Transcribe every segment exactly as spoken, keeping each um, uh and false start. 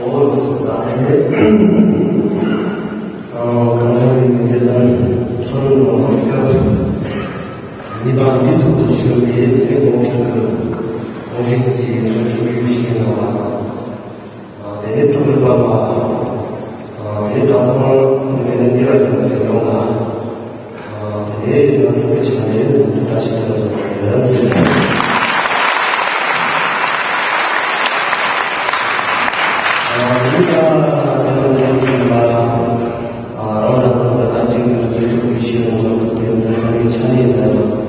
འོ་ལགས་སོ། ད་ནི་གང་ལྟར་ཡིན་མིན་དེ་ལ་ཐོ་རངས་ནང་དུ་སྐབས་ཉི་མ་འདི་ཐོག་ཏུ་ཞུགས་ཏེ། དེ་ནས་དགོངས་ཞུ་གི་དགོངས་བཞེས་ཀྱི་ཡོན་ཏན་ཡོད་ཞིག་ཡིན་ནོ་ལགས། དེ་ནས་ཐུགས་ལ་བབ་པ། དེ་ནས་གྲྭ་ཚང་དེ་ནས་འདི་ར་ཡོད་ཟེར་ཡོང་ལ། དེ་ནས་ང་ཚོ་གི་ཆ་ནས་འཛིན་གྲྭ་ཞིག་ཏུ་འཛིན་པ་རེད་ཟེར། དེ་ནས་ཀྱང་དེ་ནས་འཛིན་གྲྭ་ལ་རང་ལ་འཛིན་པ་དང་གཅིག་ཏུ་འཛིན་གྲྭ་གི་ཤེས་ཡོན་ཚོགས་འདུ་དེ་འདི་ཚོ་གི་ཆ་ནས་ཟེར།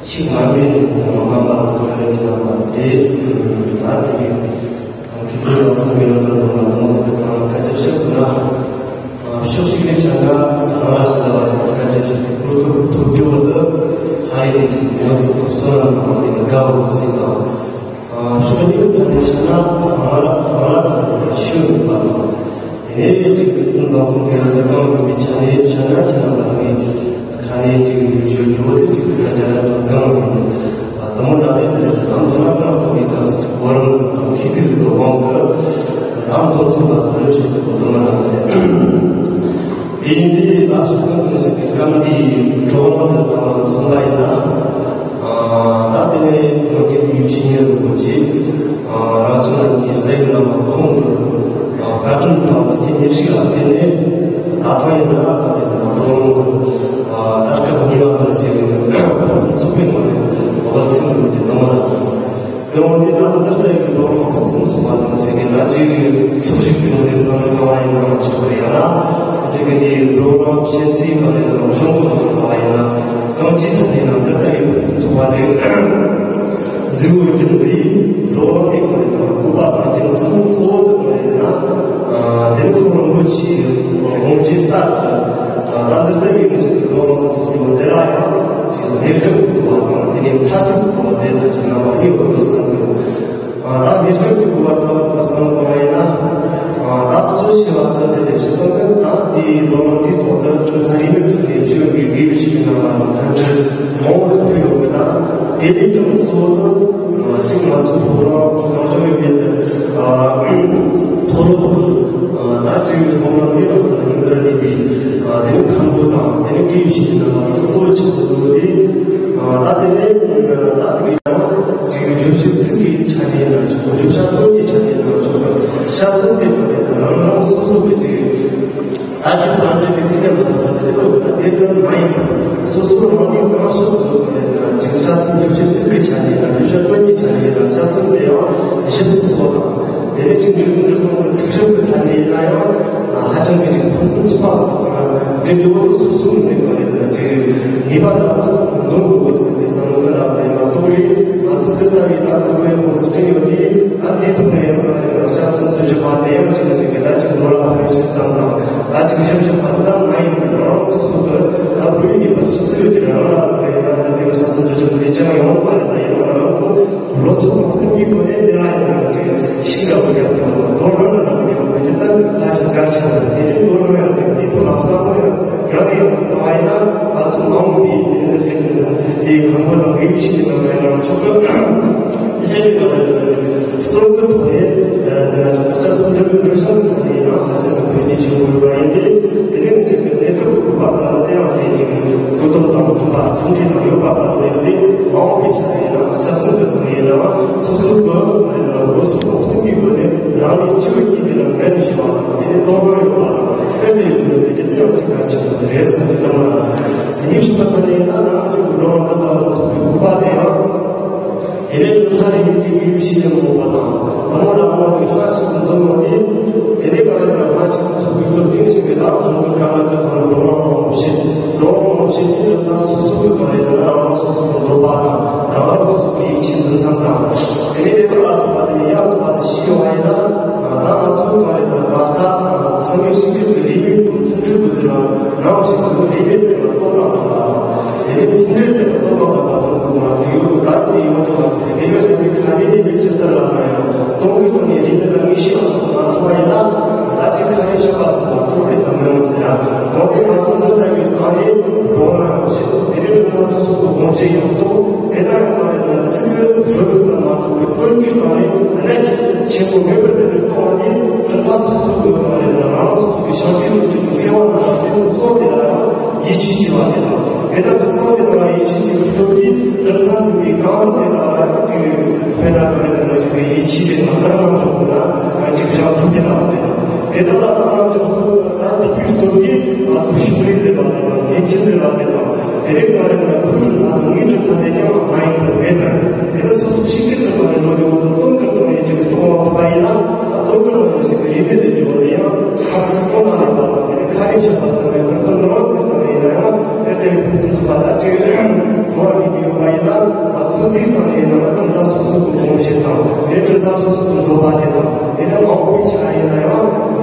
ཆེས་མང་བའི་ངོ་མ་མ་ཟེར་བའི་ལས་ཀྱི་རྣམ་པ་དེ་ད་དེ་གི་དང་ཁྱེད་ཚོའི་ནང་སོང་གི་ཡོད་ན་དང་མ་དང་ཟེར་དང་སྐད་ཆ་བཤད་དགོས་ན། ཕྱོགས་གཅིག་ནས་བྱས་ན་རང་ལ་དང་ལ་སྐད་ཆ་བཤད་དེ་གོ་སྐབས་ཐོབ་རྒྱུ་བོ་དེ་ཧ་རི་ནས་ཅིག་ཡོངས་སུ་ཐོབ་སོང་ན་དང་དེ་ག་དགའ་བོ་ཞིག་དང་། ཕྱོགས་གཉིས་ཀྱི་ཐད་ནས་བཤད་ན་རང་ལ་རང་ལ་དང་དེ་ཤེས་ཡོན་པ་དང་། དེ་ནས་ཅིག་ཕུན་སུམ་ཚོགས་པའི་ལྟ་སྟངས་ཡོད་པའི་ཆ་ནས་བཤད་ན་ཁྱེད་རྣམ་པ་ལ་ངས་ཁ་ནས་ཅིག་ཞུ་རྒྱུ་བོ་དེ་ཅིག་ཁ་ཆ་ལ་དང་གང་ཡིན་པ་དུ་མ་འདྲ་དེ་དེ་ནས་དང་དུ་ན་གང་སྟོང་གི་སྐབས་སུ་གོ་རིམ་ཟིན་དང་ཁྱི་ཚིག་ཟིན་དུ་དབང་གི་དང་དུ་སོང་ལ་ཟིན་ཆོག་ཏུ་དུ་མ་འདྲ་དེ་དེ་ཡིན་དེ་ལ་ཞུ་གང་གི་ཞིག་གི་སྐབས་འདིའི་གྲོགས་རམ་དུ་དང་སོང་བ་ཡིན་ན། ད་དེ་ནས་ང་གི་ཡུལ་ཤིང་ཡོད་རིན་པོ་ཆེ་རང་བྱུང་ལ་གི་ཟས་ཀྱི་ལམ་ལ་ཁོང་གི་བཀའ་དྲིན་དང་དེ་ཉེར་ཞིག་ལ་བརྟེན་ནས་ད་ཐོག་ཡིན་ན་ད་ནི་ད་རུང་ད་སྐབས་གཉིས་པ་དང་བཅས་པའི་ཚོགས་པའི་ངོས་ནས་འོ་ཚིག་འདི་དུ་མ་ལ་དེ་འོང་དེ་ད་ལྟ་ལྟ་ཡི་འགྲོ་རོགས་ཕུན་སུམ་ཚོགས་པ་དང་བཅས་ཀྱི་ད་ཅིག་ཚོགས་ཞུགས་ཀྱི་ངོས་ནས་བསམ་བློ་བཏང་བ་ཡིན་ན་ཆོག་པ་ཡང་ན་བཅས་ཀྱི་འགྲོ་རོགས་བཤད་སྲིད་པ་ནས་ད་རུང་གཞུང་གི་ཐོག་བཏང་བ་ཡིན་ན་གང་ཅིའི་ཐོག་ནས་ན་ད་ལྟ་ཡི་ཕུན་སུམ་ཚོགས་པ་ཅིག་འཛིན་པའི་རྒྱུ་འདི་འགྲོ་བ་དེ་ཁོ་ནས་དང་སྐུ་པ་དང་རྒྱུ་ཚང་གཙོ་བོ་དེ་ཁོ་ནས་ན་དེ་ནི་ཁོ་རང་ངོ་ཆེ་ངོ་ཆེ་ལྟར་དུ་ད་འདི་ལྟ་བུའི་མི་ཚོགས་ཀྱི་འགྲོ་བ་སོགས་སུ་འགྱུར་བ་དེ་ལ་ཡང་ཅིག་གནས་སྐབས་ཀྱི་སྐུ་པ་དང་དེ་ནས་མཐར་ཐུག་སྐུ་པ་དེ་དང་ཅིག་རྣམ་པ་གཉིས་པོ་འདུག་བསམ་གྱི་འདུག་ད་གནས་སྐབས་ཀྱི་སྐུ་པ་དང་བསམ་བློ་གཏོང་བ་ཡིན་ན། ད་གསོལ་ཞེས་པ་ལྟ་ཟེར་ཏེ་ཕྱི་ལོགས་ནི་ད་དེའི་ལོ་ལོ་འདིའི་ཐོག་ཏུ་ཁྲིམས་ས་རིས་མེད་ཐོག་ནས་བྱོན་པའི་དགེ་བའི་བཤེས་གཉེན་རྣམ་པ་དང་ཐམས་ཅད་མང་བོ་ཕུལ་ཡོད་པ་དང་། དེ་ནས་ཀྱང་གཙོ་བོ་ནི་གཅིག་ང་ཚོ་ཕོ་བྲང་གང་འདྲ་བའི་མེད་དུ་མཐོ་སློབ་ད་གཅིག་ཕོ་བྲང་འདི་རང་དང་ཉིན་དཀར་གནས་པའི་དེ་ནས་མཁན་པོ་དང་དེ་ནས་དགེ་བའི་བཤེས་གཉེན་རྣམ་པ་གཙོ་བོ་ཆེན་པོ་ཡོད་དེ། ད་དེ་ནས་ད་དེ་གི་ཅིག་བརྗོད་བྱའི་ཚིག་གི་ཆ་ནས་ན་ཆོག་བརྗོད་བྱ་དོན་གྱི་ཆ་ནས་ན་ཆོག་གི་ཤ་ཚུགས་དེ་དང་དེ་རང་རང་སོ་སོ་གི་ཅིག་ད་ཅིག་རང་ཅིག་གི་ཚིག་ཡང་མ་ཐུབ་པ་དེ་ལྟ་བུ་ན་དེ་ཙམ་མ་ཡིན་པར་སོ་སོ་རང་ཉིད་གང་ཤེས་ཐུབ་པ་ན་ཅིག་ཤ་ཚུགས་བརྗོད་བྱའི་ཚིག་གི་ཆ་ནས་ན་བརྗོད་བྱ་དོན་གྱི་ཆ་ནས་ན་ཤ་ཚུགས་དེ་ཡང་ཞིབ་ཚགས་པོ་དང་དེ་ནས་ཅིག་འབྲི་འབྲི་སྟངས་ཀྱི་ཚིག་ཤོད་ཀྱི་ཐ་སྙད་ན་ཡང་ཧ་ཅང་གི་ཅིག་ཕུན་སུམ་ཚོགས་པ་དང་འབྲི་འདོད་པ་སོ་སོ་ནས་མ་རེད་ཅིག་ངེས་པ་དང་འདོམས་དགོས་པ་ཟེར་ཏེ་བསམ་བློ་འདི་ལ་བསྟན་མ་གཏོགས་པའི་ང་ཚོ་འདི་ལྟ་བུའི་ད་ཁོ་བོའི་ཁོངས་སུ་བྲིས་ཡོད་དེ། ད་འདི་ཐོག་ནས་ཡང་ན་ཤ་ཚུགས་ཚུལ་བཞི་པ་ནས་ཡང་ཅིག་ཅིག་གི་ད་ཅིག་འགྲོ་ལ་ཕན་ཞིག་ཙམ་དང་ད་ཅིག་ཞིབ་ཞིབ་པ་ཙམ་མ་ཡིན་པར་རང་སོ་སོ་གི་ད་བོད་ཡིག་ཡིན་པ་སོ་སོ་ཡོད་དེ་རང་ལ་ཟེར་ཡིན་ན་ད་འདི་གི་ཤ་ཚུགས་ཚུལ་བཞི་པ་འདི་ཅང་ཡོང་མ་རེད། ད་ཡིན་ན་རང་ཁོ་ལོ་ཚོད་ཐོག་ཏུ་གཉིས་པོ་ནས་དེ་ལ་ཡང་ཅིག་ཤིང་འདྲ་བོ་རྒྱབ་ཐུབ་པ་དང་དོ་རང་ལ་རང་ཡང་མི་ཅི་ད་ལ་ཞིག་དགར་ཆགས་པ་དེ་ནས་དོ་རང་ཡང་དེ་འདི་ཐོག་ལ་བསམ་བློ་ཡང་རང་ཡང་བཏང་བ་ཡིན་ན་ང་ཚོ་མ་འོངས་པའི་དེ་འདི་ཚེ་འདི་དེའི་གང་པོ་དང་དགེ་བའི་བཤེས་གཉེན་རྣམ་པ་ཡང་ཆོག་གི་ཞེས་པའི་སྐབས་ལ་གཙོ་བོའི་ཐོག་ནས་ལྕགས་སུ་འདྲ་བའི་འགྲོ་བྱང་གི་ཐོག་ནས་ཡང་ས་ཆ་ལ་བོད་ཀྱི་ཆེན་པོ་ཡོད་པ་ཡིན་ཏེ། དེ་ནས་ཟེར་གྱི་གནས་སྐབས་ཀྱི་བཀོད་པ་ལྟར་ལ་དེའང་དེ་ཅིག་གོ་རྟོགས་དང་མཐུན་པ་མཐུན་སྒྲིལ་དང་ཡོད་པ་དང་ལྡན་ཏེ། མ་འོངས་པའི་ཆ་ནས་ཡིན་ན་ས་སྲུང་གི་ཐོག་ནས་ཡིན་ན་སོ་སོའི་བོད་ལོ་ཚོད་ཐོག་གསུམ་གྱི་སྒོ་ནས་རང་ཉིད་སྤྱི་བོའི་དཀྱིལ་ནས་ལ་ངལ་ནས་བཞུགས་པ་དང་དེ་ནས་སྟོང་བཟང་ཡོད་པ་དང་དཔེ་དེ་ཡོད་པའི་རྒྱུ་དེ་ཡང་ཅིག་གལ་ཆེན་པོ་རེད་བསམ་པའི་གཏམ་རང་རེད། དེ་ཉིད་ཞུ་བ་ལྟར་ན་ཡིན་ན་ང་ཚོའི་འགྲོ་བ་འདི་ལྟ་བུ་སོགས་པའི་བཀོད་པ་དེ་ཡང་དེ་ནས་ཀུན་ས་རིག་གནས་ཀྱི་ཡུལ་ཞིག་ལ་མོས་པ་དང་། དེ་མོ་ལ་མོས་ཀྱི་ལྷ་ཞིག་ཏུ་འཛིན་པ་དེ། དེ་ནས་ག་རེ་ཟེར་ལྷ་ཞིག་ཏུ་འཚོ་བའི་སྟོབས་ལྡན་ཞིག་གི་ད་གཞུང་གི་བཀའ་ལ་ཀུན་ཐང་འགྲོ་བ་མང་པོ་ཞིག་འགྲོ་བ་མང་པོ་ཞིག་གི་ད་སོ་སོ་གི་ག་རེ་ཟེར་རང་རང་སོ་སོ་གི་འདོད་པ་དང་རང་རང་སོ་སོ་གི་ཡིད་ཆེས་འཛིན་མཚམས་དང་། དེ་ནས་དེ་ལ་སོགས་པ་དེ་ནས་ཡང་སོགས་པ་དེ་ཤི་ཡོང་བ་ཡིན་ན། ད་ང་ཚོ་གི་ག་རེ་ཟེར་ད་ལྟ་ཚང་མས་ཤིང་རྟ་གི་རིས་མེད་དུ་མཐུན་སྒྲིལ་དུ་ཟེར་བ་ནང་བཞིན་དུ་རིས་མེད་དུ་ལྟོ་དང་ལྡན་པ། དེ་ནས་མཐུན་སྒྲིལ་དེ་ལ་སྟོབས་དང་ལྡན་པ་སོགས་ཀྱི་ངང་དུ་ཡོད་དགོས། ད་དེ་ཡོང་དུ་མ་ཐུབ་པའི་དེ་ག་ཟེར་བའི་ཁ་ནས་དེ་མི་ཇི་ལྟར་ལ་མ་ཡང་སྟོང་གི་སྟེང་ནས་རིགས་འདི་ལ་ངེས་ཤེས་ལ་སོགས་མ་ཐུབ་པ་ཡིན་ན། ད་ཅིག་ཁ་ནས་བཤད་པ་ཐུབ་པ་ཐུབ་རེད་དམ་མི་རུང་ཟེར་ཡ། འོ་དེ་ང་ཚོ་འདི་ལྟ་བུའི་སྒང་ནས་འགྲོ་བ་རང་བཞིན་དེ་ནས་ང་ཚོ་སོ་སོ་གི་དགོངས་བཞེད་ཡོང་ཐུབ། དེ་ལྟར་ཡང་ད་རེས་ང་ཚིག་གི་བོད་ཀྱི་ཙམ་མ་ཐུབ་པའི་དོན་གྱི་སྟེང་ནས། དེ་དག་གི་ཚང་མ་དེ་དག་ལ་ཡིད་ཆེས་ཀྱི་སྟོབས་ཀྱིས་གྲུབ་མཐའ་ཟིན་པའི་གང་ཟག་དེ་དག་ལ་ཅིག་དཔེར་ན་ག་རེ་ཟེར་ན་ཅིག་ཡིད་ཆེས་དེ་དང་བདག་རང་སོགས་ལ་ཅིག་བཞག་ཐུབ་ཀྱི་ལ་དེ་དང་། དེ་དག་ལ་བདག་རང་སོགས་ལ་ཐུག་པའི་སྟོབས་ཀྱིས་ང་ཚོ་ཤུགས་རེ་ཟེར་བ་དང་འཛིན་ཆེན་ཟེར་བ་དེ་དང་། དེ་རིང་ག་རེ་ཟེར་ན་ཁོའི་གྲུབ་མཐའ་དང་ངའི་གྲུབ་མཐའ་དེ་ཀྱང་མ་ཡིན་པར་མེད་པར། དེ་ནི་སོ་སོ་ཤེས་ཀྱི་ཐུབ་པ་ནི་ལོ་ཡོངས་སུ་སྟོན་ཀར་སྟོན་ནས་ཅིག་སྟོང་བ་ཐུབ་པ་ཡིན་ན། སྟོན་ཀར་སྟོན་ཞིག་གི་ཡིན་མིན་དེ་འགྱུར་བ་དེ་ཡང་ཁ་ཚིག་སྟོང་ན་ལེགས་པ་དང་། དེ་ནི་ཁ་ཡིག་ཆགས་པ་ཙམ་ཡང་མི་སྟོན་རང་ཟེར་བ་ཡིན་ན་ཡང་། དེ་ལྟར་ཕུན་སུམ་ཚོགས་པ་ལ་ཅིག་གོ་བ་ལེན་གྱི་ཡོད་པ་ཡིན་ན། སོ་སོའི་སྟེང་ནས་ཡིན་ན་གྲུབ་མཐའ་སོ་སོ་གི་སྒོམ་བྱེད་དང་། དེ་གྲུབ་མཐའ་སོ་སོ་གི་འདོད་པ་དེ་དང་། དེ་ནི་མང་པོའི་ཆ་ཡིན་ན་ཡང་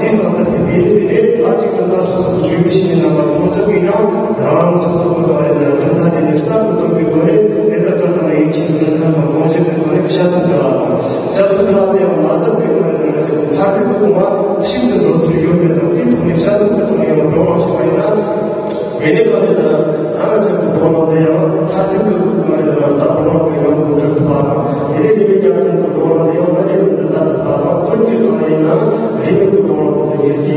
དེ་དང་མཐུན་པའི་མི་རིགས་དེ་ལ་ཅིག་གྲུབ་མཐའ་སོ་སོ་གི་ཡུལ་ཕྱིན་ནས་རྣམ་པ་ཁོང་ཚོ་གིས་ཀྱང་རང་རང་སོ་སོ་གི་འདོད་པ་རེ་ལ་གྲུབ་མཐའ་དེ་ནི་གསར་དུ་བཏོན་པའི་སྒོ་ནས། དེ་ལྟར་གང་ལྟར་ན་ཡིད་ཆེས་མཐུན་ཚན་དང་དགོངས་གཞི་དེ་ཚོ་ནི་བཤད་ཚུལ་འདྲ་བ་དང་། བཤད་ཚུལ་འདྲ་བ་དེ་ཡང་མ་ཟད་པའི་སྒོ་ནས་ཟེར་ན་ཞིག་མཐར་ཐུག་གི་དགོངས་པ་ཤིན་ཏུ་འགྲོ་ཚུལ་ཡོད་མེད་དང་། དེའི་ཐོག་ནས་བཤད་ཚུལ་དེ་ཐོག་ནས་ཡང་བགྲོ་གླེང་བྱས་པ་ཡིན་ན། དེ་ནས་གང་ལྟར་ན་ང་ཚོ་གི་བགྲོ་གླེང་དེ་ཡང་མཐར་ཐུག་གི་གང་ལྟར་ན་ད་བགྲོ་གླེང་དེ་ཡང་འགོ་འཛུགས་ཐུབ་པ་དང་། དེ་ནས་རིས་མེད་རྒྱལ་ཁབ་ཀྱི་བགྲོ་གླེང་དེ་ཡང་མ་རིས་མེད་དུ་ལྟ་ཐུབ་པ་དང་། དོན་གྱི་སྟེང་ནས་ཡིན་ན་རིས་མེད་ཀྱི་བགྲོ་གླེང་དེ་ཡོད་དེ།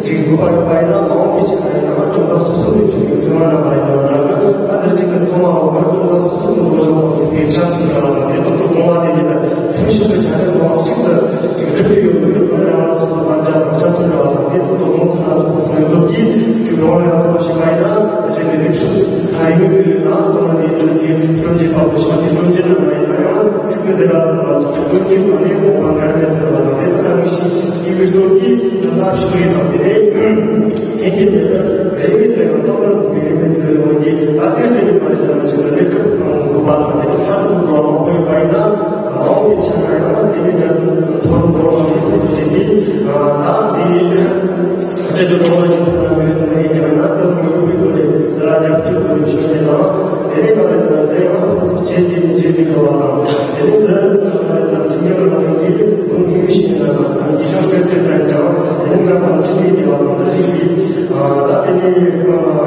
གཅིག་དགོས་པ་ཡོད་པ་ཡིན་ན་མ་འོངས་པའི་ཆ་ནས་ཡང་གྲུབ་མཐའ་སོ་སོ་ནས་བྱུང་བའི་ཚོད་མ་རྣམ་པ་ཡིན་ན་འདྲ་གི། ཨ་ཙི་ཅིག་གི་ཚང་མ་འོ་མ་གྲུབ་མཐའ་སོ་སོ་ནས་འགོ་བཟུང་བ་ཐུབ་པའི་ཆ་ཚུལ་འདྲ་བ་དང་། དེ་ལྟར་དུ་དགོངས་པ་དེ་ཡིན་ན་ཐུན་ཞིག་ཏུ་ཆ་ནས་དབང་ཞིག་ཏུ་ཅིག་སྒྲུབ་ཀྱི་ཡོད་མི་ཡོད་དོ་ན། ཡང་སོ་སོ་དང་བཅའ་དང་བཅའ་ཚུལ་འདྲ་བ་དང་། དེ་ལྟར་དུ་དགོངས་ཚུལ་སྣ་ཚོགས་པ་ཚང་ཡོད་སྟོབས་ཀྱིས་ཅིག་གྲུབ་མཐའ་ཡང་དག་པ་ཞིག་མ་ཡིན་ན། གཞན་གྱི་ལུགས་སྲོལ་ཐ་སྙད་ཀྱི་ལུགས་ལ་དགོངས་པ་དེ་སྟོན་གྱི་སྟོན་གྱི་བབ་ཏུ་བྱུང་སྟེ། སྟོན་གྱི་རྣམ་པ་ཡིན་ན་ཡང་ཚིག་གི་ཟེར་བ་ཟེར་བ་དང་། སྟོན་གྱི་ཐ་སྙད་དགོངས་པ་འགལ་མེད་ཟེར་བ་དང་། དེ་ལྟར་རང་བཞིན་སྐྱེ་བའི་སྟོབས་ཀྱིས་གྲུབ་མཐའ་ཕྱོགས་རིས་དང་། དེ་ནས་རྐྱེན་གྱིས་མེད་པར་རེ་མིག་ཏུ་ཡང་རྟག་ཏུ་འཛིན་པའི་རིས་མེད་ཟེར་བའི་དབང་གིས། ཨ་ཏི་ཟེར་བའི་མ་ཞིག་ལ་མ་ཞིག་ལ་རེ་སྐབས་དང་དགོས་པ་དང་། དེ་ནི་མཐར་ཐུག་འགྲོ་བ་མང་པོ་ཡོད་པ་ཡིན་ན། མ་འོངས་པའི་ཆ་ན་ཡང་དེ་ནི་ཡང་མཐོ་རིམ་འགྲོ་བ་མིའི་ཐོག་ཏུ་བྱེད་པའི་ད་འདི་སྤྱི་སྤྱོད་འགྲོ་བ་ཞིག་ཐོག་ན་མི་རིགས་མི་རིགས་ཀྱང་ན་ཐུགས་མི་འོས་པའི་སྒོ་ནས་དེ་ལ་རྒྱབ་སྐྱོར་དགོས་པའི་ཞུ་ཡིན་ལ། དེ་ནི་ག་རེ་ཟེར་ན། དེ་ཡང་བྱེད་དེ་མི་བྱེད་དེ་འགྲོ་བ་དང་། དེ་ནི་འཛིན་རིམ་དང་ག་རེ་ཟེར་ན། འཛིན་རིམ་རང་བཞིན་གྱིས་ཀུན་མཁྱེན་ཞིག་ཡིན་ན་དང་། འདི་ཤོག་དཔེ་ཚད་ལྡན་ཀྱང་དེ་ནི་ང་དང་ཕྱི་ནས་བདེ་བ་དང་འདིར་ཞིག་གིས་ད་དེ་ནི།